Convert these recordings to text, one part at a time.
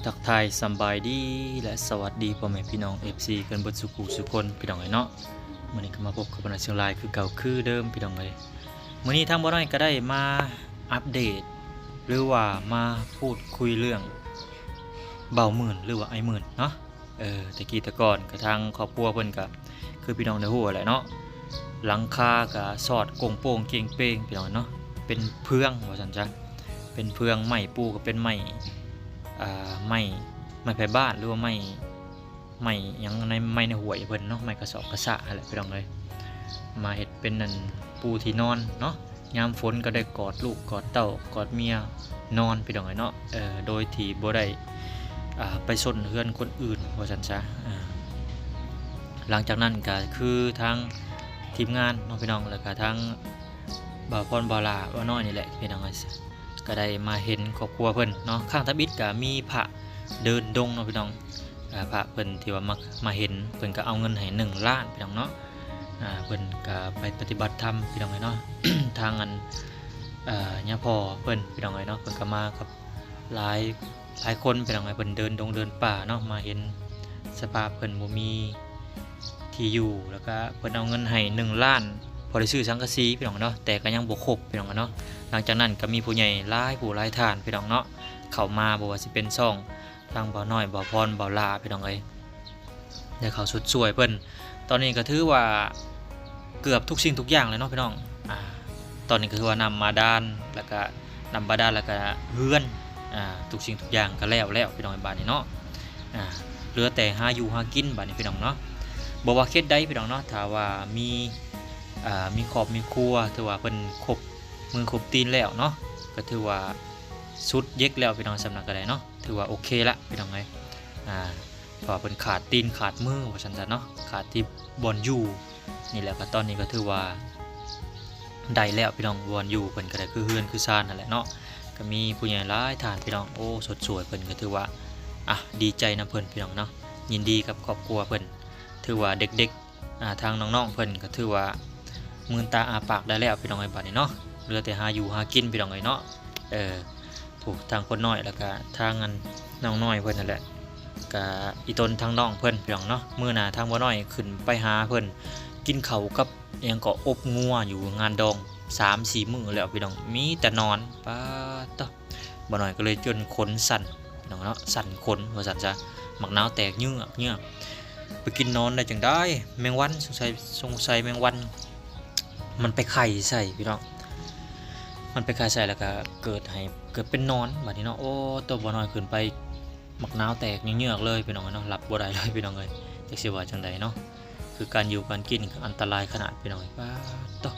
ທັກທາຍສຳບາຍດີ ແລະ ສະຫວັດດີພໍ່ແມ່ພີ່ນ້ອງ ເອັຟຊີ ກັນເບິດສູ່ຜູ້ສູ່ຄົນ ພີ່ນ້ອງເອີຍເນາະ. ມື້ນີ້ກໍມາພົບກັບບ່າວນ້ອຍຊຽງລາຍຄືເກົ່າຄືເດີມ ພີ່ນ້ອງເອີຍ. ມື້ນີ້ທາງບ່າວນ້ອຍກໍໄດ້ມາອັບເດດ ຫຼືວ່າມາພູດຄຸຍເລື່ອງບ່າວໝື່ນ ຫຼືວ່າອ້າຍໝື່ນເນາະ. ເອີ ແຕ່ກີ້ແຕ່ກ່ອນກໍທາງຄອບຄົວເພິ່ນກໍຄືພີ່ນ້ອງໄດ້ຮູ້ແຫຼະເນາະ, ຫຼັງຄາກໍຊອດໂກ່ງໂປ່ງເກງເປງ ພີ່ນ້ອງເນາະ, ເປັນເຟືອງວ່າຊັ້ນຊະ, ເປັນເຟືອງ, ໄມ້ປູກໍເປັນໄມ້ ອ່າ ໄມ້ ໄມ້ໄຜ່ບ້ານ ຫຼືວ່າໄມ້ ໄມ້ຫຍັງໃນ ໄມ້ໃນຫ້ວຍເພິ່ນເນາະ, ໄມ້ກະຊອກກະຊະຫັ້ນແຫຼະ ພີ່ນ້ອງເອີຍ, ມາເຮັດເປັນອັນປູທີ່ນອນເນາະ. ຍາມຝົນກໍໄດ້ກອດລູກກອດເຕົ້າກອດເມຍນອນ ພີ່ນ້ອງເອີຍເນາະ, ເອີ ໂດຍທີ່ບໍ່ໄດ້ ອ່າ ໄປຊົນເຮືອນຄົນອື່ນວ່າຊັ້ນຊະ. ອ່າ ຫຼັງຈາກນັ້ນກໍຄືທາງທີມງານເນາະ ພີ່ນ້ອງ, ແລ້ວກໍທາງບ່າວພອນ ບ່າວຫຼ້າ ບ່າວນ້ອຍນີ້ແຫຼະ ພີ່ນ້ອງເອີຍ, ກໍໄດ້ມາເຫັນຄອບຄົວເພິ່ນເນາະ. ຄັ້ງທຳອິດກໍມີພະເດີນດົງເນາະ ພີ່ນ້ອງ, ອ່າ ພະເພິ່ນທີ່ວ່າມາ ມາເຫັນ ເພິ່ນກໍເອົາເງິນໃຫ້ໜຶ່ງລ້ານ ພີ່ນ້ອງເນາະ. ອ່າ ເພິ່ນກໍໄປປະຕິບັດທຳ ພີ່ນ້ອງເອີຍເນາະ, ທາງອັນ ເອີ ຍາພໍ່ເພິ່ນ ພີ່ນ້ອງເອີຍເນາະ, ເພິ່ນກໍມາກັບຫຼາຍ ຫຼາຍຄົນ ພີ່ນ້ອງເອີຍ. ເພິ່ນເດີນດົງເດີນປ່າເນາະ, ມາເຫັນສະພາບເພິ່ນບໍ່ມີທີ່ຢູ່ ແລ້ວກໍເພິ່ນເອົາເງິນໃຫ້ໜຶ່ງລ້ານ ພໍໄດ້ຊື້ສັງກະສີ ພີ່ນ້ອງເນາະ, ແຕ່ກໍຍັງບໍ່ຄົບ ພີ່ນ້ອງເນາະ. ຫຼັງຈາກນັ້ນກໍມີຜູ້ໃຫຍ່ຫຼາຍຜູ້ຫຼາຍທ່ານ ພີ່ນ້ອງເນາະ ເຂົ້າມາ, ບໍ່ວ່າຊິເປັນຊ່ອງ ທາງບ່າວນ້ອຍ ບ່າວພອນ ບ່າວຫຼ້າ ພີ່ນ້ອງເອີຍ, ໄດ້ເຂົ້າຊົດຊ່ວຍເພິ່ນ. ຕອນນີ້ກໍຖືວ່າເກືອບທຸກສິ່ງທຸກຢ່າງແລ້ວເນາະ ພີ່ນ້ອງ. ອ່າ ຕອນນີ້ກໍຄືວ່ານ້ຳບາດານ ແລ້ວກະນ້ຳບາດານ ແລ້ວກະເຮືອນ, ອ່າ ທຸກສິ່ງທຸກຢ່າງກໍແລ້ວແລ້ວ ພີ່ນ້ອງເອີຍ, ບາດນີ້ເນາະ. ອ່າ ເຫຼືອແຕ່ຫາຢູ່ຫາກິນບາດນີ້ ພີ່ນ້ອງເນາະ. ບໍ່ວ່າເຂດໃດ ພີ່ນ້ອງເນາະ, ຖ້າວ່າມີ ອ່າ ມີຄອບມີຄົວ ຖືວ່າເພິ່ນຄົບມືຄົບຕີນແລ້ວເນາະ, ກໍຖືວ່າສຸດເຢັກແລ້ວ ພີ່ນ້ອງ, ສ່ຳນັ້ນກໍໄດ້ເນາະ, ຖືວ່າໂອເຄລະ ພີ່ນ້ອງເອີຍ. ອ່າ ເພາະວ່າເພິ່ນຂາດຕີນຂາດມືວ່າຊັ້ນຊະເນາະ, ຂາດທີ່ບ່ອນຢູ່ນີ້ແຫຼະ. ກໍຕອນນີ້ກໍຖືວ່າໄດ້ແລ້ວ ພີ່ນ້ອງ, ບ່ອນຢູ່ເພິ່ນກໍໄດ້ຄືເຮືອນຄືຊານຫັ້ນແຫຼະເນາະ. ກໍມີຜູ້ໃຫຍ່ຫຼາຍທ່ານ ພີ່ນ້ອງ, ໂອ້ ຊົດຊ່ວຍເພິ່ນ, ກໍຖືວ່າ ອ່ະ ດີໃຈນຳເພິ່ນ ພີ່ນ້ອງເນາະ, ຍິນດີກັບຄອບຄົວເພິ່ນ. ຖືວ່າເດັກໆ ອ່າ ທາງນ້ອງໆເພິ່ນກໍຖືວ່າມືນຕາອ້າປາກໄດ້ແລ້ວ ພີ່ນ້ອງເອີຍ, ບາດນີ້ເນາະ. ເຫຼືອແຕ່ຫາຢູ່ຫາກິນ ພີ່ນ້ອງເອີຍເນາະ. ເອີ ຜູ້ ທາງຄົນນ້ອຍ ແລ້ວກະທາງອັນນ້ອງນ້ອຍເພິ່ນນັ້ນແຫຼະ, ກະອີ່ຕົນທາງນ້ອງເພິ່ນ ພີ່ນ້ອງເນາະ. ມື້ໜ້າທາງບ່າວນ້ອຍຂຶ້ນໄປຫາເພິ່ນກິນເຂົ້າກັບຫຍັງເກາະ ອົບງົວຢູ່ງານດອງ ສາມສີ່ມື້ແລ້ວ ພີ່ນ້ອງ, ມີແຕ່ນອນ. ປາດໂທ້ ບ່າວນ້ອຍກໍເລີຍຈົນຂົນສັ່ນ ພີ່ນ້ອງເນາະ, ສັ່ນຂົນວ່າຊັ້ນຊະ, ໝາກນາວແຕກເຍືອກໆ. ໄປກິນນອນໄດ້ຈັ່ງໃດ? ແມງວັນ ສົງໄສ ສົງໄສແມງວັນມັນໄປໄຂ່ໃສ່ ພີ່ນ້ອງ, ມັນໄປໄຂ່ໃສ່ ແລ້ວກໍເກີດໃຫ້ ເກີດເປັນນອນບາດນີ້ເນາະ. ໂອ້ ໂຕ ບ່າວນ້ອຍຂຶ້ນໄປ ໝາກນາວແຕກເຍືອກໆເລີຍ ພີ່ນ້ອງເອີຍເນາະ, ຫຼັບບໍ່ໄດ້ເລີຍ ພີ່ນ້ອງເອີຍ, ຈັກຊິວ່າຈັ່ງໃດເນາະ. ຄືການຢູ່ການກິນກໍອັນຕະລາຍຂະໜາດ ພີ່ນ້ອງເອີຍ. ປາດໂທ້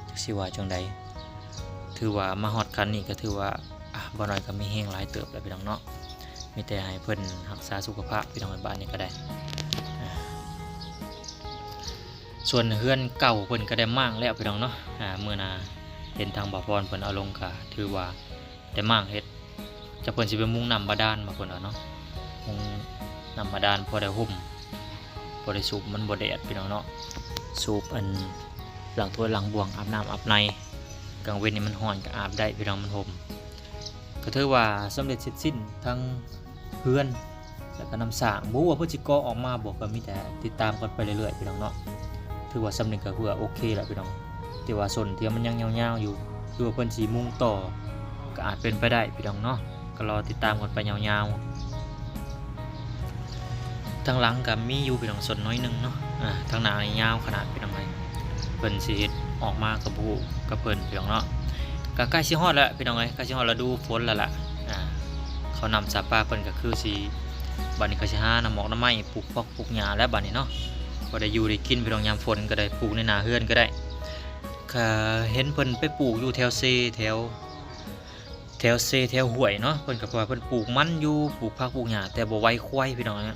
ຈັກຊິວ່າຈັ່ງໃດ, ຖືວ່າມາຮອດຂັ້ນນີ້ກໍຖືວ່າ ອ່າ ບ່າວນ້ອຍກໍມີແຮງຫຼາຍເຕີບແລ້ວ ພີ່ນ້ອງເນາະ. ມີແຕ່ໃຫ້ເພິ່ນຮັກສາສຸຂະພາບ ພີ່ນ້ອງເອີຍ, ບາດນີ້ກໍໄດ້. ອ່າ ສ່ວນເຮືອນເກົ່າເພິ່ນກໍໄດ້ມ້າງແລ້ວ ພີ່ນ້ອງເນາະ. ອ່າ ມື້ໜ້າເຫັນທາງບ່າວພອນເພິ່ນເອົາລົງ ກໍຖືວ່າ ໄດ້ມ້າງເຮັດ, ຈັກເພິ່ນຊິໄປມຸງນ້ຳບາດານບໍ່ ເພິ່ນວ່າເນາະ, ມຸງນ້ຳບາດານພໍໄດ້ຮົ່ມ ພໍໄດ້ສູບ ມັນບໍ່ແດດ ພີ່ນ້ອງເນາະ. ສູບອັນ ລ້າງຖ້ວຍລ້າງບ່ວງ ອາບນ້ຳອາບໃນ, ກາງເວັນນີ້ມັນຮ້ອນກໍອາບໄດ້ ພີ່ນ້ອງ, ມັນຮົ່ມ. ກໍຖືວ່າສຳເລັດເສັດສິ້ນທັງເຮືອນ ແລ້ວກໍນ້ຳສ້າງ, ບໍ່ຮູ້ວ່າເພິ່ນຊິກໍ່ອອກມາບໍ່, ກໍມີແຕ່ຕິດຕາມກັນໄປເລື້ອຍໆ ພີ່ນ້ອງເນາະ. ຖືວ່າສ່ຳນີ້ກໍຖືວ່າໂອເຄແລ້ວ ພີ່ນ້ອງ, ແຕ່ວ່າສ່ວນທີ່ມັນຍັງຍາວໆຢູ່ ຫຼືວ່າເພິ່ນຊິມຸງຕໍ່ ກໍອາດເປັນໄປໄດ້ ພີ່ນ້ອງເນາະ, ກໍລໍຕິດຕາມກັນໄປຍາວໆ. ທາງຫຼັງກໍມີຢູ່ ພີ່ນ້ອງ, ສ່ວນໜ້ອຍໜຶ່ງເນາະ, ອ່າ ທາງໜ້ານີ້ຍາວຂະໜາດ ພີ່ນ້ອງເອີຍ. ເພິ່ນຊິເຮັດອອກມາກໍບໍ່ຮູ້ກັບເພິ່ນ ພີ່ນ້ອງເນາະ, ກໍໃກ້ຊິຮອດແລ້ວ ພີ່ນ້ອງເອີຍ, ໃກ້ຊິຮອດລະດູຝົນແລ້ວລະ. ອ່າ ເຂົ້ານ້ຳສາປາເພິ່ນກໍຄືຊິ ບາດນີ້ກໍຊິຫາໜໍ່ໝອກໜໍ່ໄມ້ ປູກຜັກປູກຫຍ້າແລ້ວບາດນີ້ເນາະ, ພໍໄດ້ຢູ່ໄດ້ກິນ ພີ່ນ້ອງ, ຍາມຝົນກໍໄດ້ ປູກໃນໜ້າເຮືອນກໍໄດ້. ກໍເຫັນເພິ່ນໄປປູກຢູ່ແຖວເຊ ແຖວ ແຖວເຊແຖວຫ້ວຍເນາະ, ເພິ່ນກໍວ່າເພິ່ນປູກມັນຢູ່ ປູກຜັກປູກຫຍ້າ, ແຕ່ບໍ່ໄວ້ຄວາຍ ພີ່ນ້ອງເອີຍ.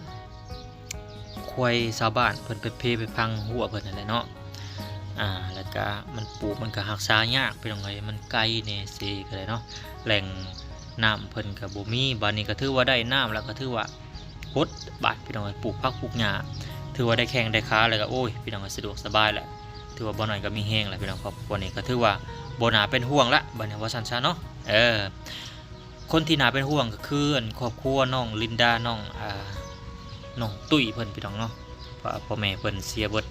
ຄວາຍຊາວບ້ານເພິ່ນໄປເພໄປພັງຮົ້ວເພິ່ນຫັ້ນແຫຼະເນາະ. ອ່າ ແລ້ວກະມັນປູກ ມັນກະຮັກສາຍາກ ພີ່ນ້ອງເອີຍ, ມັນໄກແດ່ເຊກໍໄດ້ເນາະ, ແຫຼ່ງນ້ຳເພິ່ນກະບໍ່ມີ. ບາດນີ້ກະຖືວ່າໄດ້ນ້ຳແລ້ວ ກະຖືວ່າຫົດບາດ ພີ່ນ້ອງເອີຍ, ປູກຜັກປູກຫຍ້າ ຖືວ່າໄດ້ແຂ້ງໄດ້ຂາແລ້ວກະ ໂອ້ຍ ພີ່ນ້ອງເອີຍ, ສະດວກສະບາຍແຫຼະ. ຖືວ່າບ່າວນ້ອຍກໍມີແຮງແລ້ວ ພີ່ນ້ອງ, ຄອບຄົວນີ້ກໍຖືວ່າບໍ່ໜ້າເປັນຫ່ວງລະ ບາດນີ້ວ່າຊັ້ນຊະເນາະ. ເອີ ຄົນທີ່ໜ້າເປັນຫ່ວງກໍຄື ອັນ ຄອບຄົວນ້ອງລິນດາ ນ້ອງ ອ່າ ນ້ອງຕຸ້ຍເພິ່ນ ພີ່ນ້ອງເນາະ ເພາະວ່າພໍ່ແມ່ເພິ່ນເສຍເບິດ.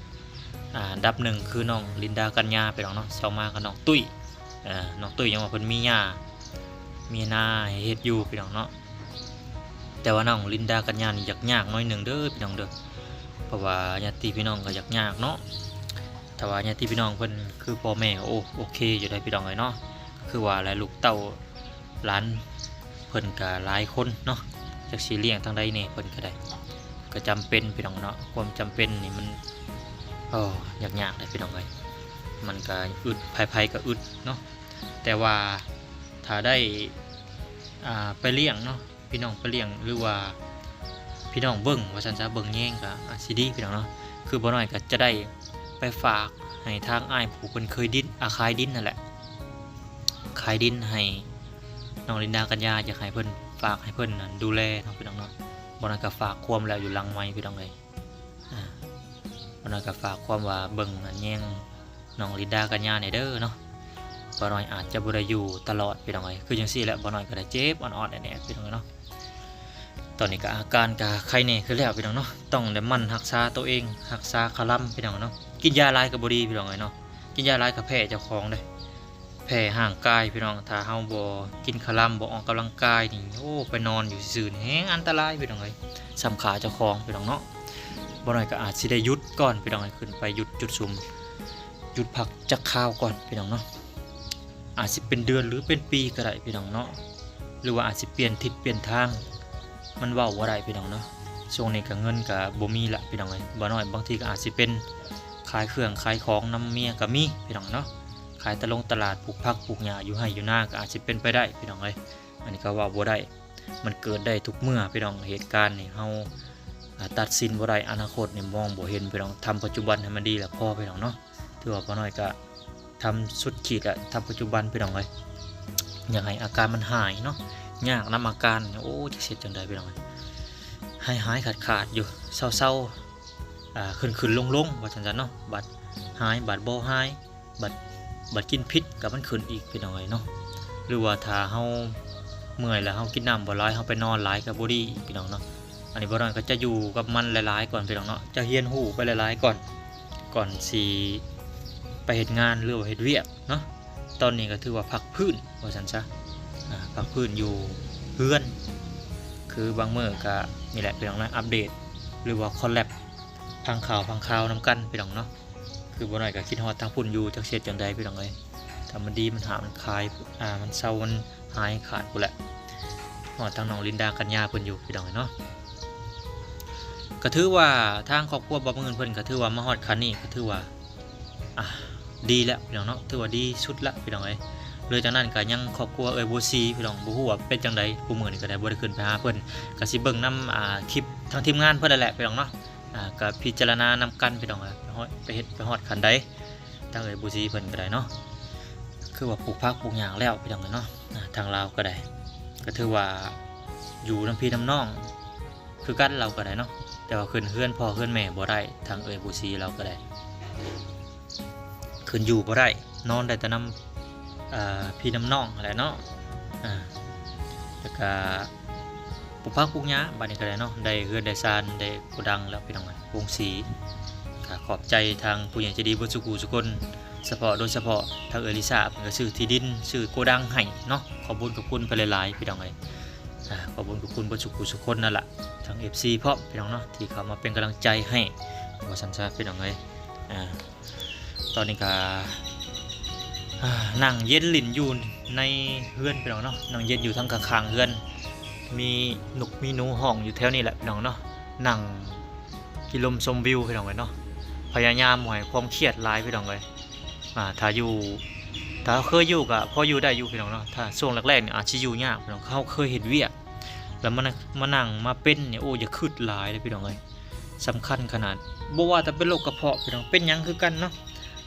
ອ່າ ອັນດັບໜຶ່ງຄືນ້ອງລິນດາ ກັນຍາ ພີ່ນ້ອງເນາະ, ສອງມາກໍນ້ອງຕຸ້ຍ. ເອີ ນ້ອງຕຸ້ຍຍັງວ່າເພິ່ນມີຫຍ້າ ມີນາໃຫ້ເຮັດຢູ່ ພີ່ນ້ອງເນາະ. ແຕ່ວ່ານ້ອງລິນດາ ກັນຍານີ້ຢາກຍາກໜ້ອຍໜຶ່ງເດີ ພີ່ນ້ອງເດີ, ເພາະວ່າຍາດຕິພີ່ນ້ອງກໍຢາກຍາກເນາະ. ແຕ່ວ່າຍາດຕິພີ່ນ້ອງເພິ່ນ ຄືພໍ່ແມ່ກໍ ໂອ້ ໂອເຄຢູ່ໄດ໋ ພີ່ນ້ອງເອີຍເນາະ. ຄືວ່າແຫຼະ ລູກເຕົ້າ ຫຼານເພິ່ນກະຫຼາຍຄົນເນາະ, ຈັກຊິລ້ຽງທາງໃດແດ່ເພິ່ນກະໄດ້ ກະຈຳເປັນພີ່ນ້ອງເນາະ. ຄວາມຈຳເປັນນີ້ມັນ ໂອ້ ຍາກໆເດ້ພີ່ນ້ອງເອີຍ, ມັນກະອຶດ ໃຜໆກະອຶດເນາະ. ແຕ່ວ່າຖ້າໄດ້ ອ່າ ໄປລ້ຽງເນາະ ພີ່ນ້ອງໄປລ້ຽງ ຫຼືວ່າພີ່ນ້ອງເບິ່ງວ່າຊັ້ນຊະ ເບິ່ງແຍງກະອາດຊິດີພີ່ນ້ອງເນາະ. ຄືບໍ່ນ້ອຍກະຈະໄດ້ໄປຝາກໃຫ້ທາງອ້າຍຜູ້ເພິ່ນເຄີຍດິນ ອາ ຂາຍດິນຫັ້ນແຫຼະ, ຂາຍດິນໃຫ້ນ້ອງລິນດາ ກັນຍາ ຢາກໃຫ້ເພິ່ນ ຝາກໃຫ້ເພິ່ນນັ້ນດູແລເນາະ ພີ່ນ້ອງເນາະ. ບໍ່ນ້ອຍກະຝາກຄວາມແລ້ວຢູ່ຫຼັງໄມ ພີ່ນ້ອງເອີຍ. ອ່າ ບໍ່ນ້ອຍກະຝາກຄວາມວ່າເບິ່ງອັນແຍງນ້ອງລິນດາ ກັນຍາແດ່ເດີເນາະ. ບໍ່ນ້ອຍອາດຈະບໍ່ໄດ້ຢູ່ຕະຫຼອດ ພີ່ນ້ອງເອີຍ, ຄືຈັ່ງຊີ້ແຫຼະ ບໍ່ນ້ອຍກະໄດ້ເຈັບອອດໆແອດໆ ພີ່ນ້ອງເອີຍເນາະ. ຕອນນີ້ກະອາການກະໄຄແນ່ຂຶ້ນແລ້ວ ພີ່ນ້ອງເນາະ. ຕ້ອງໄດ້ໝັ່ນຮັກສາໂຕເອງ ຮັກສາຄະລຳ ພີ່ນ້ອງເນາະ. ກິນຢາຫຼາຍກະບໍ່ດີ ພີ່ນ້ອງເອີຍເນາະ, ກິນຢາຫຼາຍກະແພ້ເຈົ້າຂອງເດ້ ແພ້ຮ່າງກາຍ ພີ່ນ້ອງ. ຖ້າເຮົາບໍ່ກິນຄະລຳ ບໍ່ອອກກຳລັງກາຍນີ້ ໂອ້ ໄປນອນຢູ່ຊື່ໆນີ້ແຮງອັນຕະລາຍ ພີ່ນ້ອງເອີຍ, ສ່ຳຂ້າເຈົ້າຂອງ ພີ່ນ້ອງເນາະ. ບໍ່ນ້ອຍກະອາດຊິໄດ້ຢຸດກ່ອນ ພີ່ນ້ອງເອີຍ, ຂຶ້ນໄປຢຸດຈຸດຊຸມ ຢຸດພັກຈັກຄາວກ່ອນ ພີ່ນ້ອງເນາະ. ອາດຊິເປັນເດືອນ ຫຼືເປັນປີກະໄດ້ ພີ່ນ້ອງເນາະ, ຫຼືວ່າອາດຊິປ່ຽນທິດປ່ຽນທາງ ມັນເວົ້າບໍ່ໄດ້ ພີ່ນ້ອງເນາະ. ຊ່ວງນີ້ກະເງິນກະບໍ່ມີລະ ພີ່ນ້ອງເອີຍ. ບໍ່ນ້ອຍບາງທີກະອາດຊິເປັນຂາຍເຄື່ອງຂາຍຂອງນຳເມຍກະມີ ພີ່ນ້ອງເນາະ, ຂາຍຕະຫຼົງຕະຫຼາດ ປູກຜັກປູກຫຍ້າຢູ່ໄຮ່ຢູ່ນາກະອາດຊິເປັນໄປໄດ້ ພີ່ນ້ອງເອີຍ. ອັນນີ້ກະເວົ້າບໍ່ໄດ້ ມັນເກີດໄດ້ທຸກເມື່ອ ພີ່ນ້ອງ. ເຫດການນີ້ເຮົາ ອາ ຕັດສິນບໍ່ໄດ້, ອະນາຄົດນີ້ມອງບໍ່ເຫັນ ພີ່ນ້ອງ. ທຳປັດຈຸບັນໃຫ້ມັນດີແລ້ວພໍ ພີ່ນ້ອງເນາະ. ຖືວ່າບໍ່ນ້ອຍກະທຳສຸດຂີດລະ ທຳປັດຈຸບັນ ພີ່ນ້ອງເອີຍ. ຢາກໃຫ້ອາການມັນຫາຍເນາະ, ຍາກນຳອາການ ໂອ້ ຈະເຮັດຈັ່ງໃດ ພີ່ນ້ອງເອີຍ. ໃຫ້ຫາຍຂາດໆຢູ່ ເຊົາໆ ອາ ຂຶ້ນໆລົງໆ ວ່າຊັ້ນຊະເນາະ. ບາດຫາຍ ບາດບໍ່ຫາຍ ບັດ ບັດກິນຜິດກະມັນຂຶ້ນອີກ ພີ່ນ້ອງເອີຍເນາະ. ຫຼືວ່າຖ້າເຮົາເມື່ອຍແລ້ວເຮົາກິນນ້ຳບໍ່ຫຼາຍ ເຮົາໄປນອນຫຼາຍກະບໍ່ດີ ພີ່ນ້ອງເນາະ. ອັນນີ້ບໍ່ນ້ອຍກະຈະຢູ່ກັບມັນຫຼາຍໆກ່ອນ ພີ່ນ້ອງເນາະ, ຈະຮຽນຮູ້ໄປຫຼາຍໆກ່ອນ ກ່ອນຊິໄປເຮັດງານ ຫຼືວ່າເຮັດວຽກເນາະ. ຕອນນີ້ກະຖືວ່າພັກຟື້ນວ່າຊັ້ນຊະ ອາ ພັກຟື້ນຢູ່ເຮືອນ. ຄືບາງມື້ກະນີ້ແຫຼະ ພີ່ນ້ອງເນາະ, ອັບເດດ ຫຼືວ່າຄອນແລັບ ຟັງຂ່າວ ຟັງຂ່າວນຳກັນ ພີ່ນ້ອງເນາະ. ຄືບໍ່ນ້ອຍກະຄິດຮອດທາງພຸ້ນຢູ່ ຈັກຊິເຮັດຈັ່ງໃດ ພີ່ນ້ອງເອີຍ. ຖ້າມັນດີມັນຫາ ມັນຂາຍ ອາ ມັນເຊົາ ມັນຫາຍຂາດພຸ້ນແຫຼະ, ຮອດທາງນ້ອງລິນດາ ກັນຍາເພິ່ນຢູ່ ພີ່ນ້ອງເອີຍເນາະ. ກະຖືວ່າທາງຄອບຄົວບ່າວມື້ເພິ່ນກະຖືວ່າມາຮອດຂັ້ນນີ້ ກະຖືວ່າ ອາ ດີແລ້ວ ພີ່ນ້ອງເນາະ, ຖືວ່າດີສຸດລະ ພີ່ນ້ອງເອີຍ. ເລີຍຈາກນັ້ນກະຍັງຄອບຄົວເອື້ອຍບົວສີ ພີ່ນ້ອງ, ບໍ່ຮູ້ວ່າເປັນຈັ່ງໃດ ຄູ່ມື້ນີ້ກະໄດ້ບໍ່ໄດ້ຂຶ້ນໄປຫາເພິ່ນ, ກະຊິເບິ່ງນຳ ອາ ຄລິບທາງທີມງານເພິ່ນນັ້ນແຫຼະ ພີ່ນ້ອງເນາະ. ອາ ກະພິຈາລະນານຳກັນ ພີ່ນ້ອງເອີຍ, ໄປຮອດ ໄປເຮັດ ໄປຮອດຂັ້ນໃດ ທາງເອື້ອຍບູຊີເພິ່ນກະໄດ້ເນາະ. ຄືວ່າປູກຜັກປູກຫຍ້າແລ້ວ ພີ່ນ້ອງເອີຍເນາະ, ອາ ທາງລາວກະໄດ້ ກະຖືວ່າຢູ່ນຳພີ່ນຳນ້ອງຄືກັນ ລາວກະໄດ້ເນາະ. ແຕ່ວ່າຂຶ້ນເຮືອນພໍ່ເຮືອນແມ່ບໍ່ໄດ້ ທາງເອື້ອຍບູຊີລາວກະໄດ້ ຂຶ້ນຢູ່ບໍ່ໄດ້ ນອນໄດ້ແຕ່ນຳ ເອີ ພີ່ນຳນ້ອງຫັ້ນແຫຼະເນາະ. ອາ ແລ້ວກະປູກຜັກປູກຫຍ້າ ບາດນີ້ກະໄດ້ເນາະ, ໄດ້ເຮືອນໄດ້ຊານ ໄດ້ໂກດັງແລ້ວ ພີ່ນ້ອງເອີຍ ໂຮງສີ. ກະຂອບໃຈທາງຜູ້ໃຫຍ່ໃຈດີເບິດສູ່ຜູ້ສູ່ຄົນ, ສະເພາະ ໂດຍສະເພາະທາງເອື້ອຍລິຊາ ເພິ່ນກະຊື້ທີ່ດິນ ຊື້ໂກດັງໃຫ້ເນາະ. ຂອບບຸນຂອບຄຸນເພິ່ນຫຼາຍໆ ພີ່ນ້ອງເອີຍ. ອາ ຂອບບຸນຂອບຄຸນເບິດສູ່ຜູ້ສູ່ຄົນນັ້ນລະ ທັງເອັຟຊີພ້ອມ ພີ່ນ້ອງເນາະ ທີ່ເຂົ້າມາເປັນກຳລັງໃຈໃຫ້ ວ່າຊັ້ນຊະ ພີ່ນ້ອງເອີຍ. ອາ ຕອນນີ້ກະ ອາ ນັ່ງເຢັນຫຼິ້ນຢູ່ໃນເຮືອນ ພີ່ນ້ອງເນາະ, ນັ່ງເຢັນຢູ່ທາງຂ້າງໆເຮືອນ. ມີນົກມີໜູຮ້ອງຢູ່ແຖວນີ້ແຫຼະ ພີ່ນ້ອງເນາະ, ນັ່ງກິນລົມຊົມວິວ ພີ່ນ້ອງເອີຍເນາະ. ພະຍາຍາມບໍ່ໃຫ້ຄວາມຄຽດຫຼາຍ ພີ່ນ້ອງເອີຍ. ອາ ຖ້າຢູ່ ຖ້າເຮົາເຄີຍຢູ່ກະພໍຢູ່ໄດ້ຢູ່ ພີ່ນ້ອງເນາະ, ຖ້າຊ່ວງແລກໆນີ້ອາດຊິຢູ່ຍາກ ພີ່ນ້ອງ. ເຮົາເຄີຍເຮັດວຽກ ແລ້ວມາ ມານັ່ງມາເປັນນີ້ ໂອ້ ຢ່າຄຶດຫຼາຍເດີ ພີ່ນ້ອງເອີຍ. ສຳຄັນຂະໜາດ ບໍ່ວ່າແຕ່ເປັນໂລກກະເພາະ ພີ່ນ້ອງ, ເປັນຫຍັງຄືກັນເນາະ,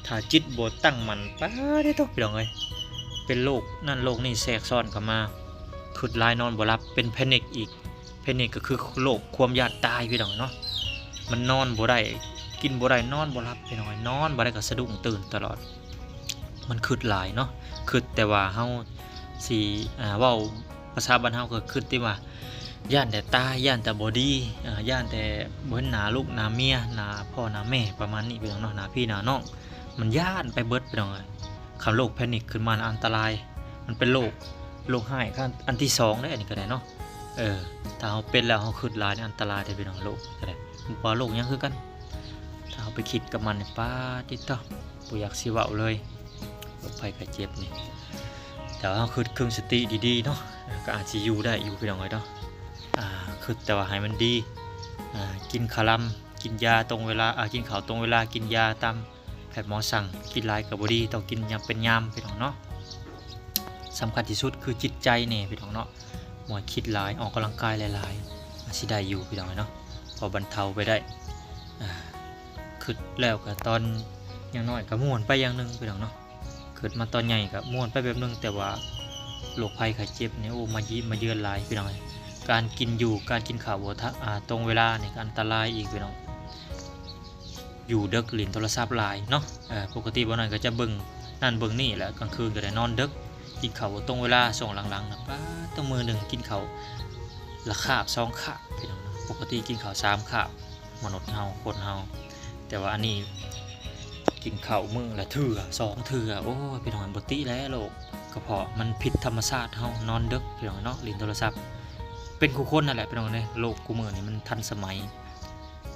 ຖ້າຈິດບໍ່ຕັ້ງໝັ້ນ ປາດເດໂຕ ພີ່ນ້ອງເອີຍ, ເປັນໂລກນັ້ນໂລກນີ້ແຊກຊ້ອນເຂົ້າມາ, ຄຶດຫຼາຍນອນບໍ່ຫຼັບ ເປັນແພນິກອີກ. ແພນິກກະຄືໂລກຄວາມຢ້ານຕາຍ ພີ່ນ້ອງເນາະ, ມັນນອນບໍ່ໄດ້ ກິນບໍ່ໄດ້ ນອນບໍ່ຫຼັບ ພີ່ນ້ອງເອີຍ. ນອນບໍ່ໄດ້ກະສະດຸ້ງຕື່ນຕະຫຼອດ, ມັນຄຶດຫຼາຍເນາະ, ຄຶດແຕ່ວ່າເຮົາຊິ ອາ ເວົ້າ ພາສາບ້ານເຮົາກໍຄິດຕິວ່າ ຢ້ານແຕ່ຕາຍ ຢ້ານແຕ່ບໍ່ດີ ເອີ ຢ້ານແຕ່ບໍ່ເຫັນໜ້າລູກໜ້າເມຍ ໜ້າພໍ່ໜ້າແມ່ ປະມານນີ້ພີ່ນ້ອງເນາະ ໜ້າພີ່ໜ້ານ້ອງ ມັນຢ້ານໄປເບິດພີ່ນ້ອງເອີຍ. ຄັນໂລກແພນິກຂຶ້ນມານະ ອັນຕະລາຍ ມັນເປັນໂລກ ໂລກຮ້າຍ ອັນທີສອງເດ້ ອັນນີ້ກໍໄດ້ເນາະ. ເອີ ຖ້າເຮົາເປັນແລ້ວເຮົາຄິດຫຼາຍນີ້ ອັນຕະລາຍເດ້ພີ່ນ້ອງ ໂລກກໍໄດ້ ບໍ່ວ່າໂລກຫຍັງຄືກັນ ຖ້າເຮົາໄປຄິດກັບມັນນີ້ ປາດຕິໂທ ບໍ່ຢາກຊິເວົ້າເລີຍ ໂລກໄພໄຂ້ເຈັບນີ້. ແຕ່ວ່າເຮົາຄິດຄຶງສະຕິດີໆເນາະ ກໍອາດຊິຢູ່ໄດ້ຢູ່ພີ່ນ້ອງເອີຍເນາະ. ອ່າ ຄິດແຕ່ວ່າໃຫ້ມັນດີ ອ່າ ກິນຄາລຳ ກິນຢາຕົງເວລາ ອ່າ ກິນເຂົ້າຕົງເວລາ ກິນຢາຕາມແພດໝໍສັ່ງ ກິນຫຼາຍກໍບໍ່ດີ ຕ້ອງກິນຢ່າງເປັນຍາມພີ່ນ້ອງເນາະ. ສຳຄັນທີ່ສຸດຄືຈິດໃຈນີ້ພີ່ນ້ອງເນາະ ບໍ່ໃຫ້ຄິດຫຼາຍ ອອກກຳລັງກາຍຫຼາຍໆ ອາດຊິໄດ້ຢູ່ພີ່ນ້ອງເນາະ ພໍບັນເທົາໄປໄດ້. ອ່າ ຄິດແລ້ວກໍຕອນຍັງນ້ອຍກໍມ່ວນໄປຢ່າງໜຶ່ງພີ່ນ້ອງເນາະ ເກີດມາຕອນໃຫຍ່ກໍມ່ວນໄປແບບໜຶ່ງ ແຕ່ວ່າໂລກໄພໄຂ້ເຈັບນີ້ ໂອ້ ມາຢ້ຽມມາເຢືອນຫຼາຍພີ່ນ້ອງເອີຍ. ການກິນຢູ່ ການກິນເຂົ້າບໍ່ ອາ ຕົງເວລານີ້ກໍອັນຕະລາຍອີກພີ່ນ້ອງ ຢູ່ເດິກຫຼິ້ນໂທລະສັບຫຼາຍເນາະ. ເອີ ປົກກະຕິບ່າວນ້ອຍກໍຈະເບິ່ງນັ້ນເບິ່ງນີ້ແຫຼະ ກາງຄືນກໍໄດ້ນອນເດິກ ກິນເຂົ້າບໍ່ຕົງເວລາ. ຊ່ວງຫຼັງໆນະ ປາດໂທ ມື້ໜຶ່ງກິນເຂົ້າລະຄາບສອງຄາບພີ່ນ້ອງເນາະ ປົກກະຕິກິນເຂົ້າສາມຄາບ ມະນຸດເຮົາ ຄົນເຮົາ ແຕ່ວ່າອັນນີ້ກິນເຂົ້າມື້ລະເທື່ອສອງເທື່ອ ໂອ້ຍ ພີ່ນ້ອງ ບໍ່ຕິແລ້ວໂລກກະເພາະ ມັນຜິດທຳມະຊາດເຮົາ ນອນເດິກພີ່ນ້ອງເນາະ ຫຼິ້ນໂທລະສັບ ເປັນຄູ່ຄົນນັ້ນແຫຼະພີ່ນ້ອງເອີຍ. ໂລກຄູ່ມື້ນີ້ມັນທັນສະໄໝ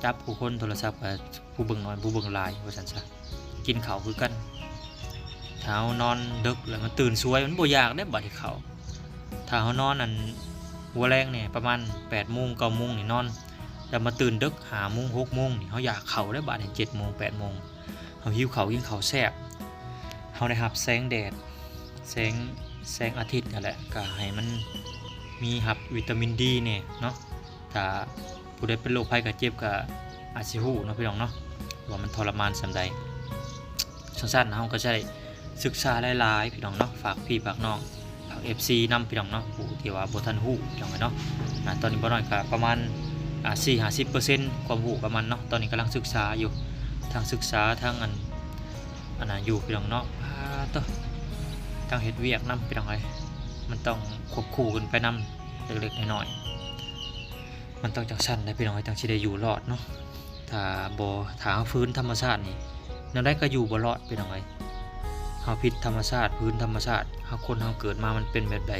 ຈັບຄູ່ຄົນ ໂທລະສັບກໍຜູ້ເບິ່ງໜ້ອຍ ຜູ້ເບິ່ງຫຼາຍ ວ່າຊັ້ນຊະ. ກິນເຂົ້າຄືກັນ ຖ້າເຮົານອນເດິກແລ້ວມາຕື່ນສວຍ ມັນບໍ່ຢາກເດ້ບາດນີ້ເຂົ້າ. ຖ້າເຮົານອນອັນຫົວແລງນີ້ ປະມານແປດໂມງ ເກົ້າໂມງນີ້ນອນ ແລ້ວມາຕື່ນເດິກຫ້າໂມງ ຫົກໂມງນີ້ ເຮົາຢາກເຂົ້າເດ້ບາດນີ້ ເຈັດໂມງ ແປດໂມງ ເຮົາຫິວເຂົ້າ ກິນເຂົ້າແຊບ ເຮົາໄດ້ຮັບແສງແດດ ແສງ ແສງອາທິດຫັ້ນແຫຼະ ກໍໃຫ້ມັນມີຮັບວິຕາມິນດີແດ່ເນາະ. ຖ້າຜູ້ໃດເປັນໂລກໄພໄຂ້ເຈັບກໍອາດຊິຮູ້ເນາະພີ່ນ້ອງເນາະ ວ່າມັນທໍລະມານສ່ຳໃດ. ຈັ່ງຊັ້ນເຮົາກໍຈະໄດ້ສຶກສາຫຼາຍໆ ພີ່ນ້ອງເນາະ ຝາກພີ່ຝາກນ້ອງ ຝາກເອັຟຊີນຳພີ່ນ້ອງເນາະ ຜູ້ທີ່ວ່າບໍ່ທັນຮູ້ພີ່ນ້ອງເອີຍເນາະ. ອາ ຕອນນີ້ບ່າວນ້ອຍກໍປະມານ ອາ ສີ່ຫ້າສິບເປີເຊັນ ຄວາມຮູ້ປະມານເນາະ ຕອນນີ້ກຳລັງສຶກສາຢູ່ ທັງສຶກສາ ທັງອັນ ອັນນັ້ນຢູ່ພີ່ນ້ອງເນາະ. ປາດໂທ ທັງເຮັດວຽກນຳພີ່ນ້ອງເອີຍ ມັນຕ້ອງຄວບຄູ່ກັນໄປນຳ ເລັກໆນ້ອຍໆ ມັນຕ້ອງຈັ່ງຊັ້ນແຫຼະພີ່ນ້ອງເອີຍ ຈັ່ງຊິໄດ້ຢູ່ລອດເນາະ. ຖ້າບໍ່ ຖ້າເຮົາຝືນທຳມະຊາດນີ້ ແນວໃດກໍຢູ່ບໍ່ລອດພີ່ນ້ອງເອີຍ. ເຮົາຜິດທຳມະຊາດ ຝືນທຳມະຊາດ ເຮົາ ຄົນເຮົາເກີດມາມັນເປັນແບບໃດ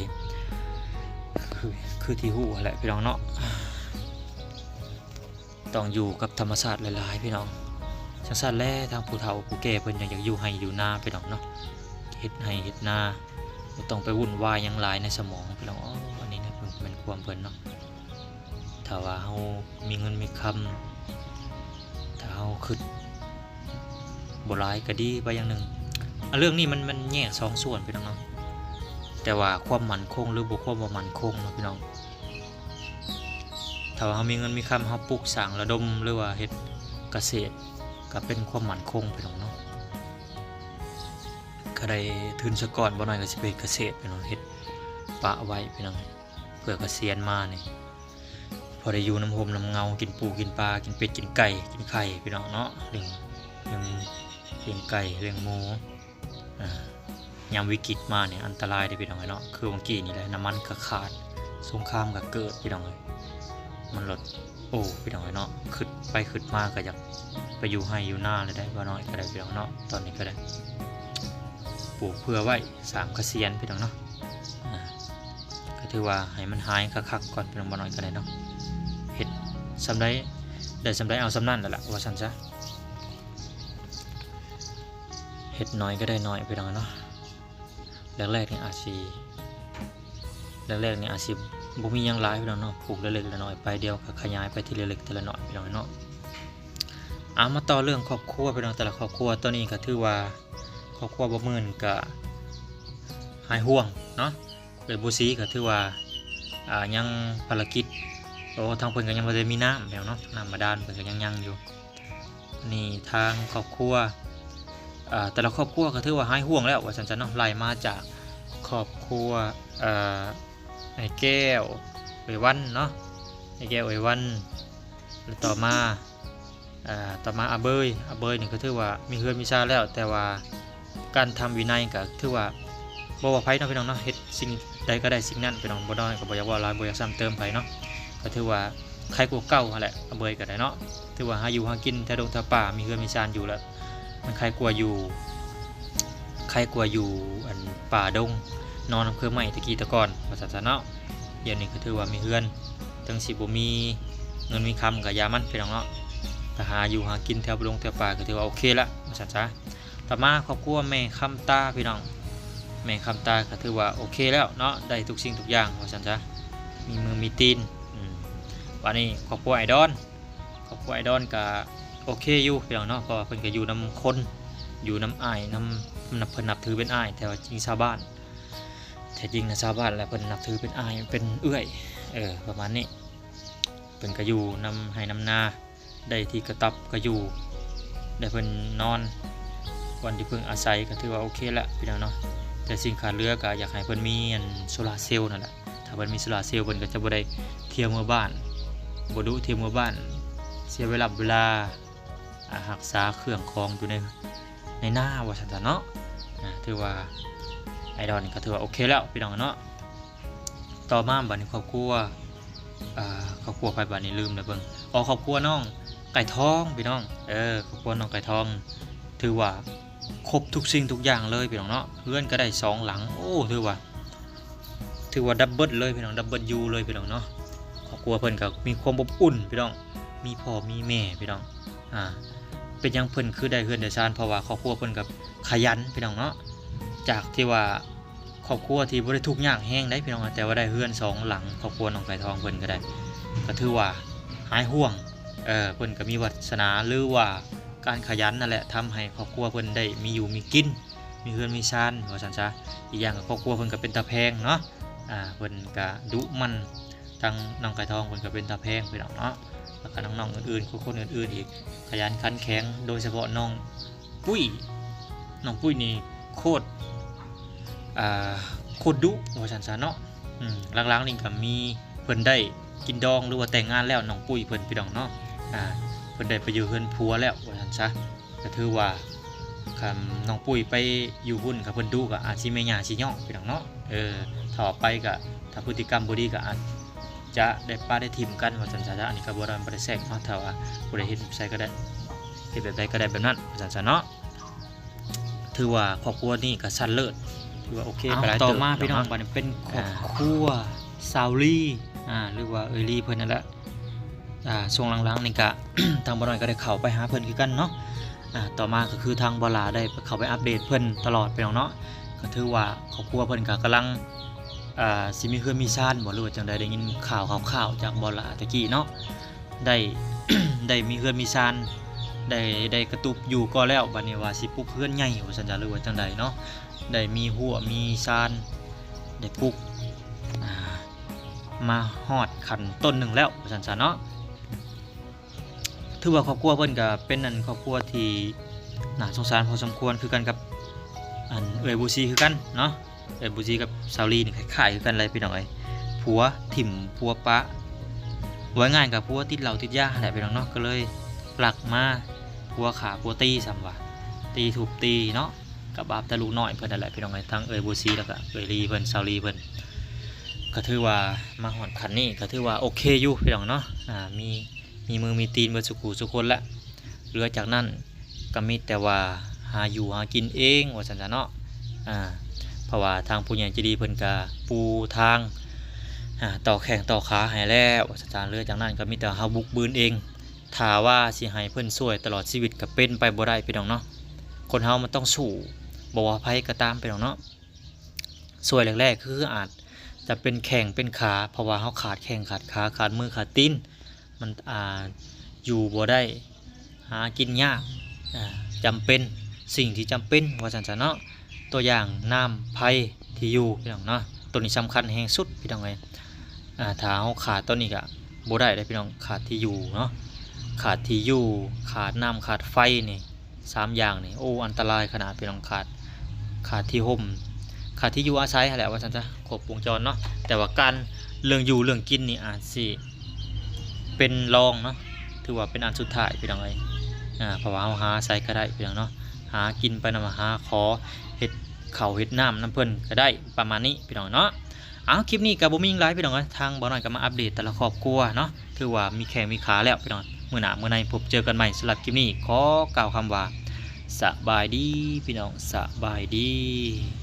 ຄື ຄືທີ່ຮູ້ຫັ້ນແຫຼະພີ່ນ້ອງເນາະ. ຕ້ອງຢູ່ກັບທຳມະຊາດຫຼາຍໆ ພີ່ນ້ອງ. ຈັ່ງຊັ້ນແຫຼະ ທາງຜູ້ເຖົ້າຜູ້ແກ່ເພິ່ນຍັງຢາກຢູ່ໄຮ່ຢູ່ນາພີ່ນ້ອງເນາະ ເຮັດໄຮ່ເຮັດນາ ບໍ່ຕ້ອງໄປວຸ່ນວາຍຫຍັງຫຼາຍໃນສະໝອງພີ່ນ້ອງ. ເອີ ອັນນີ້ນະ ເພິ່ນ ແມ່ນຄວາມເພິ່ນເນາະ. ຖ້າວ່າເຮົາມີເງິນມີຄຳ ຖ້າເຮົາຄິດບໍ່ຫຼາຍກໍດີໄປຢ່າງໜຶ່ງ. ອາ ເລື່ອງນີ້ມັນ ມັນແຍກສອງສ່ວນພີ່ນ້ອງເນາະ ແຕ່ວ່າຄວາມໝັ້ນຄົງ ຫຼື ບໍ່ ຄວາມບໍ່ໝັ້ນຄົງເນາະພີ່ນ້ອງ. ຖ້າວ່າເຮົາມີເງິນມີຄຳ ເຮົາປຸກສ້າງລະດົມ ຫຼືວ່າເຮັດກະເສດ ກໍເປັນຄວາມໝັ້ນຄົງພີ່ນ້ອງເນາະ. ກໍໄດ້ທຶນສະກ່ອນ ບໍ່ໜ້ອຍກໍຊິໄປເຮັດກະເສດພີ່ນ້ອງ ເຮັດປະໄວ້ພີ່ນ້ອງ ເພື່ອກະສຽນມານີ້ ພໍໄດ້ຢູ່ນຳຮົ່ມນຳເງົາ ກິນປູກິນປາ ກິນເປັດກິນໄກ່ ກິນໄຂ່ພີ່ນ້ອງເນາະ ລ້ຽງ ລ້ຽງ ລ້ຽງໄກ່ລ້ຽງໝູ. ອາ ຍາມວິກິດມານີ້ອັນຕະລາຍເດ້ພີ່ນ້ອງເອີຍເນາະ. ຄືຫວ່າງກີ້ນີ້ແຫຼະ ນ້ຳມັນກໍຂາດ ສົງຄາມກໍເກີດພີ່ນ້ອງເອີຍ. ມັນລົດ ໂອ້ ພີ່ນ້ອງເອີຍເນາະ ຄຶດໄປຄຶດມາກໍຢາກໄປຢູ່ໄຮ່ຢູ່ນາແລ້ວໄດ໋ ບ່າວນ້ອຍກໍໄດ້ພີ່ນ້ອງເນາະ. ຕອນນີ້ກໍໄດ້ປູກເຜື່ອໄວ້ ສ້າງກະສຽນພີ່ນ້ອງເນາະ. ອາ ກໍຖືວ່າໃຫ້ມັນຫາຍຄັກໆກ່ອນພີ່ນ້ອງ ບ່າວນ້ອຍກໍໄດ້ເນາະ. ເຮັດສ່ຳໃດ ໄດ້ສ່ຳໃດເອົາສ່ຳນັ້ນແຫຼະ ວ່າຊັ້ນຊະ. ເຮັດໜ້ອຍກໍໄດ້ໜ້ອຍພີ່ນ້ອງເນາະ. ແລກໆນີ້ອາດຊິ ແລກໆນີ້ອາດຊິບໍ່ມີຫຍັງຫຼາຍພີ່ນ້ອງເນາະ ປູກເລັກໆນ້ອຍໆໄປ ດຽວກໍຂະຫຍາຍໄປທີລະເລັກທີລະນ້ອຍພີ່ນ້ອງເນາະ. ເອົາ ມາຕໍ່ເລື່ອງຄອບຄົວພີ່ນ້ອງ ແຕ່ລະຄອບຄົວ. ຕອນນີ້ກໍຖືວ່າຄອບຄົວບ່າວມື່ນກໍຫາຍຫ່ວງເນາະ ເອື້ອຍບົວສີກໍຖືວ່າ ອ່າ ຍັງພາລະກິດ ໂອ້ ທາງເພິ່ນກໍຍັງບໍ່ໄດ້ມີນ້ຳແລ້ວເນາະ ນ້ຳບາດານເພິ່ນກໍຍັງຍັງຢູ່. ນີ້ທາງຄອບຄົວ ເອີ ແຕ່ລະຄອບຄົວກໍຖືວ່າຫາຍຫ່ວງແລ້ວວ່າຊັ້ນຊະເນາະ. ໄລ່ມາຈາກຄອບຄົວ ເອີ ອ້າຍແກ້ວ ເອື້ອຍວັນເນາະ ອ້າຍແກ້ວ ເອື້ອຍວັນ ແລະ ຕໍ່ມາ ເອີ ຕໍ່ມາອາເບີຍ ອາເບີຍນີ້ກໍຖືວ່າມີເຮືອນມີຊານແລ້ວ ແຕ່ວ່າການທຳວິໄນກໍຖືວ່າບໍ່ວ່າໃຜເນາະພີ່ນ້ອງເນາະ ເຮັດສິ່ງ ໃດກໍໄດ້ສິ່ງນັ້ນ ພີ່ນ້ອງ. ບໍ່ນ້ອຍກໍບໍ່ຢາກເວົ້າຫຼາຍ ບໍ່ຢາກຊ້ຳເຕີມໃຜເນາະ ກໍຖືວ່າໄຄກວ່າເກົ່າຫັ້ນແຫຼະ ອາເບີຍກໍໄດ້ເນາະ. ຖືວ່າຫາຢູ່ຫາກິນແຖວດົງແຖວປ່າ ມີເຮືອນມີຊານຢູ່ແລ້ວ ມັນໄຄກວ່າຢູ່ ໄຄກວ່າຢູ່ອັນປ່າດົງ ນອນນຳເຄືອໄມ້ແຕ່ກີ້ແຕ່ກ່ອນ ວ່າຊັ້ນຊະເນາະ. ດຽວນີ້ກໍຖືວ່າມີເຮືອນ ເຖິງຊິບໍ່ມີເງິນມີຄຳກໍຢ່າມັນ ພີ່ນ້ອງເນາະ. ຖ້າຫາຢູ່ຫາກິນແຖວດົງແຖວປ່າກໍຖືວ່າໂອເຄລະ ວ່າຊັ້ນຊະ. ຕໍ່ມາຄອບຄົວແມ່ຄຳຕາ ພີ່ນ້ອງ, ແມ່ຄຳຕາກໍຖືວ່າໂອເຄແລ້ວເນາະ ໄດ້ທຸກສິ່ງທຸກຢ່າງ ວ່າຊັ້ນຊະ ມີມືມີຕີນ. ອືມ ບາດນີ້ຄອບຄົວອ້າຍດອນ ຄອບຄົວອ້າຍດອນກໍໂອເຄຢູ່ ພີ່ນ້ອງເນາະ ເພາະວ່າເພິ່ນກໍຢູ່ນຳຄົນ ຢູ່ນຳອ້າຍ ນຳ ນຳ ເພິ່ນນັບຖືເປັນອ້າຍ ແຕ່ວ່າຈິງຊາວບ້ານ ແທ້ຈິງນະຊາວບ້ານ ແລະ ເພິ່ນນັບຖືເປັນອ້າຍ ເປັນເອື້ອຍ ເອີ ປະມານນີ້. ເພິ່ນກໍຢູ່ນຳໄຮ່ນຳນາ ໄດ້ທີ່ກະຕັບກະຢູ່ ໄດ້ເພິ່ນນອນ ບ່ອນທີ່ເພິ່ງອາໄສ ກໍຖືວ່າໂອເຄແລ້ວ ພີ່ນ້ອງເນາະ. ແຕ່ສິ່ງຂາດເຫຼືອກໍຢາກໃຫ້ເພິ່ນມີອັນໂຊລາເຊວນັ້ນແຫຼະ. ຖ້າເພິ່ນມີໂຊລາເຊວ ເພິ່ນກໍຈະບໍ່ໄດ້ທ່ຽວເມືອບ້ານ ບໍ່ດຸທ່ຽວເມືອບ້ານ ເສຍເວລາເວລາ ອາ ຮັກສາເຄື່ອງຂອງຢູ່ໃນ ໃນນາ ວ່າຊັ້ນຊະເນາະ. ອາ ຖືວ່າອ້າຍດອນນີ້ກໍຖືວ່າໂອເຄແລ້ວ ພີ່ນ້ອງເນາະ. ຕໍ່ມາບາດນີ້ຄອບຄົວ ອາ ຄອບຄົວໃຜບາດນີ້ ລືມແລ້ວເບິ່ງ. ອໍ ຄອບຄົວນ້ອງໄກ່ທອງ ພີ່ນ້ອງ. ເອີ ຄອບຄົວນ້ອງໄກ່ທອງ ຖືວ່າຄົບທຸກສິ່ງທຸກຢ່າງເລີຍ ພີ່ນ້ອງເນາະ. ເຮືອນກໍໄດ້ສອງຫຼັງ ໂອ້ ຖືວ່າ ຖືວ່າດັບເບິນເລີຍ ພີ່ນ້ອງ, ດັບເບິນຢູ່ເລີຍ ພີ່ນ້ອງເນາະ. ຄອບຄົວເພິ່ນກໍມີຄວາມອົບອຸ່ນ ພີ່ນ້ອງ, ມີພໍ່ມີແມ່ ພີ່ນ້ອງ. ອາ ເປັນຫຍັງເພິ່ນຄືໄດ້ເຮືອນໄດ້ຊານ? ເພາະວ່າຄອບຄົວເພິ່ນກໍຂະຫຍັນ ພີ່ນ້ອງເນາະ. ຈາກທີ່ວ່າຄອບຄົວທີ່ບໍ່ໄດ້ທຸກຍາກແຮງໃດ໋ ພີ່ນ້ອງ, ແຕ່ວ່າໄດ້ເຮືອນສອງຫຼັງ ຄອບຄົວນ້ອງໄກ່ທອງເພິ່ນກໍໄດ້ ກໍຖືວ່າຫາຍຫ່ວງ. ເອີ ເພິ່ນກໍມີວາສະໜາ ຫຼືວ່າການຂະຫຍັນນັ້ນແຫຼະ ທຳໃຫ້ຄອບຄົວເພິ່ນໄດ້ມີຢູ່ມີກິນ ມີເຮືອນມີຊານ ວ່າຊັ້ນຊະ. ອີກຢ່າງກໍຄອບຄົວເພິ່ນກໍເປັນຕາແພງເນາະ. ອາ ເພິ່ນກະດຸໝັ່ນ ທັງນ້ອງໄກ່ທອງເພິ່ນກໍເປັນຕາແພງ ພີ່ນ້ອງເນາະ. ແລ້ວກໍນ້ອງໆອື່ນໆ ຄົນໆອື່ນໆອີກ ຂະຫຍັນຂັນແຂງ ໂດຍສະເພາະນ້ອງປຸ້ຍ. ນ້ອງປຸ້ຍນີ້ໂຄດ ອາ ໂຄດດຸ ວ່າຊັ້ນຊະເນາະ. ອືມ ຫຼັງໆນີ້ກໍມີເພິ່ນໄດ້ກິນດອງ ຫຼືວ່າແຕ່ງງານແລ້ວ ນ້ອງປຸ້ຍເພິ່ນ ພີ່ນ້ອງເນາະ. ອາ ເພິ່ນໄດ້ໄປຢູ່ເຮືອນຜົວແລ້ວ ວ່າຊັ້ນຊະ. ກໍຖືວ່າຄັນນ້ອງປຸ້ຍໄປຢູ່ພຸ້ນ ຄັນເພິ່ນດຸກໍອາດຊິແມ່ຍ່າຊິຍ້ອງ ພີ່ນ້ອງເນາະ. ເອີ ຖ້າອອກໄປກໍ ຖ້າພຶດຕິກຳບໍ່ດີກໍອາດຈະໄດ້ປະໄດ້ຖິ້ມກັນ ວ່າຊັ້ນຊະ. ອັນນີ້ກໍບໍ່ໄດ້ ບໍ່ໄດ້ແຊກເນາະ, ຖ້າວ່າຜູ້ໃດເຮັດໃສກໍໄດ້ ເຮັດແບບໃດກໍໄດ້ແບບນັ້ນ ວ່າຊັ້ນຊະເນາະ. ຖືວ່າຄອບຄົວນີ້ກໍຊັ້ນເລີດ ຖືວ່າໂອເຄ ເອົາ ກໍຫຼາຍ ຕໍ່ມາ ເຕີບ ພີ່ນ້ອງ ເນາະ. ບາດນີ້ເປັນຄອບ ອາ ຄົວສາວລີ ອາ ຫຼືວ່າເອື້ອຍລີເພິ່ນນັ້ນແຫຼະ. ອາ ຊ່ວງຫຼັງໆນີ້ກະ ທາງບ່າວນ້ອຍກໍໄດ້ເຂົ້າໄປຫາເພິ່ນຄືກັນເນາະ. ອາ ຕໍ່ມາກໍຄືທາງບ່າວຫຼ້າໄດ້ເຂົ້າໄປອັບເດດເພິ່ນຕະຫຼອດ ພີ່ນ້ອງເນາະ. ກໍຖືວ່າຄອບຄົວເພິ່ນກໍກຳລັງ ອາ ຊິມີເຮືອນມີຊານບໍ ຫຼືວ່າຈັ່ງໃດ ໄດ້ຍິນຂ່າວຄາວໆຈາກບ່າວຫຼ້າແຕ່ກີ້ເນາະ. ໄດ້ ໄດ້ມີເຮືອນມີຊານ ໄດ້ ໄດ້ກະຕຸບຢູ່ກໍແລ້ວ ບາດນີ້ວ່າຊິປຸກເຮືອນໃຫຍ່ ວ່າຊັ້ນຊະ ຫຼືວ່າຈັ່ງໃດເນາະ. ໄດ້ມີຮົ້ວມີຊານ ໄດ້ປຸກ ອາ ມາຮອດຂັ້ນຕົ້ນໜຶ່ງແລ້ວ ວ່າຊັ້ນຊະເນາະ. ຖືວ່າຄອບຄົວເພິ່ນກໍເປັນ ອັນ ຄອບຄົວທີ່ໜ້າສົງສານພໍສົມຄວນ ຄືກັນກັບ ອັນ ເອື້ອຍບູຊີຄືກັນເນາະ. ເອື້ອຍບູຊີກັບສາວລີນີ້ຄ້າຍໆຄືກັນເລີຍ ພີ່ນ້ອງເອີຍ. ຜົວຖິ້ມຜົວປະ ເວົ້າງ່າຍໆກໍຜົວຕິດເຫຼົ້າຕິດຢາຫັ້ນແຫຼະ ພີ່ນ້ອງເນາະ. ກໍເລີຍລັກມາ ຜົວຂ້າຜົວຕີ ສ່ຳວ່າຕີທຸບຕີເນາະ. ກໍບາບແຕ່ລູກນ້ອຍເພິ່ນນັ້ນແຫຼະ ພີ່ນ້ອງເອີຍ. ທັງເອື້ອຍບູຊີ ແລ້ວກໍເອື້ອຍລີເພິ່ນ ສາວລີເພິ່ນ ກໍຖືວ່າມາຮອດຂັ້ນນີ້ ກໍຖືວ່າໂອເຄຢູ່ ພີ່ນ້ອງເນາະ. ອາ ມີ ມີມືມີຕີນເບິດສູ່ຄູ່ສູ່ຄົນແຫຼະ. ເຫຼືອຈາກນັ້ນກໍມີແຕ່ວ່າຫາຢູ່ຫາກິນເອງ ວ່າຊັ້ນຊະເນາະ. ອາ ເພາະວ່າທາງຜູ້ໃຫຍ່ໃຈດີເພິ່ນກໍປູທາງ ອາ ຕໍ່ແຂ້ງຕໍ່ຂາໃຫ້ແລ້ວ ວ່າຊັ້ນຊະ. ເຫຼືອຈາກນັ້ນກໍມີແຕ່ເຮົາບຸກບືນເອງ. ຖ້າວ່າຊິໃຫ້ເພິ່ນຊ່ວຍຕະຫຼອດຊີວິດກໍເປັນໄປບໍ່ໄດ້ ພີ່ນ້ອງເນາະ. ຄົນເຮົາມັນຕ້ອງສູ້ ບໍ່ວ່າໃຜກໍຕາມ ພີ່ນ້ອງເນາະ. ຊ່ວຍແລກໆຄືອາດຈະເປັນແຂ້ງເປັນຂາ ເພາະວ່າເຮົາຂາດແຂ້ງຂາດຂາ ຂາດມືຂາດຕີນ ມັນ ອາ ຢູ່ບໍ່ໄດ້ ຫາກິນຍາກ ອາ ຈຳເປັນ ສິ່ງທີ່ຈຳເປັນ ວ່າຊັ້ນຊະເນາະ. ຕົວຢ່າງນ້ຳ ໄຟ ທີ່ຢູ່ ພີ່ນ້ອງເນາະ. ໂຕນີ້ສຳຄັນແຮງສຸດ ພີ່ນ້ອງເອີຍ. ອາ ຖ້າເຮົາຂາດໂຕນີ້ກະບໍ່ໄດ້ເດ້ ພີ່ນ້ອງ, ຂາດທີ່ຢູ່ເນາະ, ຂາດທີ່ຢູ່ ຂາດນ້ຳ ຂາດໄຟນີ້ ສາມຢ່າງນີ້ ໂອ້ ອັນຕະລາຍຂະໜາດ ພີ່ນ້ອງ. ຂາດ ຂາດທີ່ຮົ່ມ ຂາດທີ່ຢູ່ອາໄສຫັ້ນແຫຼະ ວ່າຊັ້ນຊະ ຄົບວົງຈອນເນາະ. ແຕ່ວ່າການ ເລື່ອງຢູ່ເລື່ອງກິນນີ້ອາດຊິເປັນລອງເນາະ, ຖືວ່າເປັນອັນສຸດທ້າຍ ພີ່ນ້ອງເອີຍ. ອາ ເພາະວ່າເຮົາຫາໃສກໍໄດ້ ພີ່ນ້ອງເນາະ, ຫາກິນໄປນຳ ຫາຂໍເຮັດເຂົ້າເຮັດນ້ຳນຳເພິ່ນກໍໄດ້ ປະມານນີ້ ພີ່ນ້ອງເນາະ. ເອົາ ຄລິບນີ້ກໍບໍ່ມີຫຍັງຫຼາຍພີ່ນ້ອງເອີຍ ທາງບ່າວນ້ອຍກໍມາອັບເດດແຕ່ລະຄອບຄົວເນາະ ຖືວ່າມີແຂ້ງມີຂາແລ້ວພີ່ນ້ອງ. ມື້ໜ້າມື້ໃນພົບເຈີກັນໃໝ່. ສຳລັບຄລິບນີ້ຂໍກ່າວຄຳວ່າ ສະບາຍດີພີ່ນ້ອງ ສະບາຍດີ.